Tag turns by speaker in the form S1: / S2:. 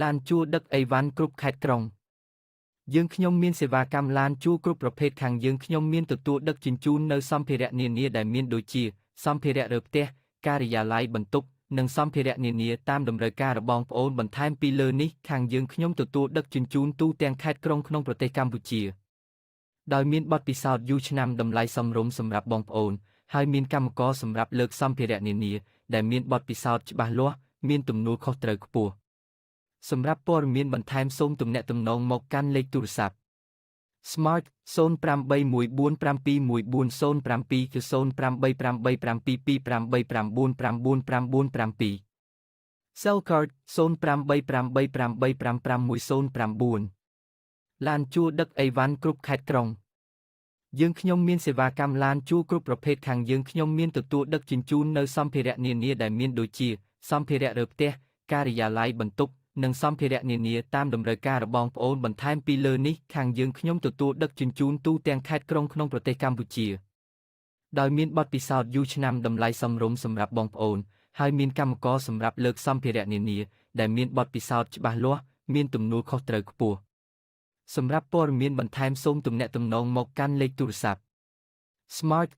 S1: ឡានជួលដឹកអីវ៉ាន់គ្រប់ខេត្តក្រុងយើងខ្ញុំមានសេវាកម្មឡានជួលគ្រប់ប្រភេទខាងយើងខ្ញុំមានទទួលដឹកជញ្ជូននៅសម្ភារៈនានាដែលមានដូចជាសម្ភារៈរើផ្ទះការិយាល័យបន្ទប់និងសម្ភារៈនានាតាមតម្រូវការរបស់បងប្អូនបន្ថែមពីលើនេះខាងយើងខ្ញុំទទួលដឹកជញ្ជូនទូទាំងខេត្តក្រុងក្នុងប្រទេសកម្ពុជាដោយមានបទពិសោធន៍យូរឆ្នាំតម្លៃសមរម្យសម្រាប់បងប្អូនហើយមានកម្មករសម្រាប់លើកសម្ភារៈនានាដែលមានបទពិសោធន៍ច្បាស់លាស់មានទំនួលខុសត្រូវខ្ពស់សម្រាប់ព័ត៌មានបន្ថែមសូមទំនាក់ទំនងមកកាន់លេខទូរស័ព្ទ Smart 0814714072 088872899997 Cellcard 0888855109ឡានជួលដឹកអីវ៉ាន់គ្រប់ខេត្តក្រុងយើងខ្ញុំមានសេវាកម្មឡានជួលគ្រប់ប្រភេទខាងយើងខ្ញុំមានទទួលដឹកជញ្ជូននៅសម្ភារៈនានាដែលមានដូចជាសម្ភារៈរើផ្ទះការិយាល័យបន្ទប់និងសម្ភារៈនានាតាមតម្រូវការរបស់បងប្អូនបន្ថែមពីលើនេះខាងយើងខ្ញុំទទួលដឹកជញ្ជូនទូទាំងខេត្តក្រុងក្នុងប្រទេសកម្ពុជាដោយមានបទពិសោធន៍យូរឆ្នាំតម្លៃសមរម្យសម្រាប់បងប្អូនហើយមានកម្មករសម្រាប់លើកសម្ភារៈនានាដែលមានបទពិសោធន៍ច្បាស់លាស់មានទំនួលខុសត្រូវខ្ពស់សម្រាប់ព័ត៌មានបន្ថែមសូមទំនាក់ទំនងមកកាន់លេខទូរស័ព្ទ Smart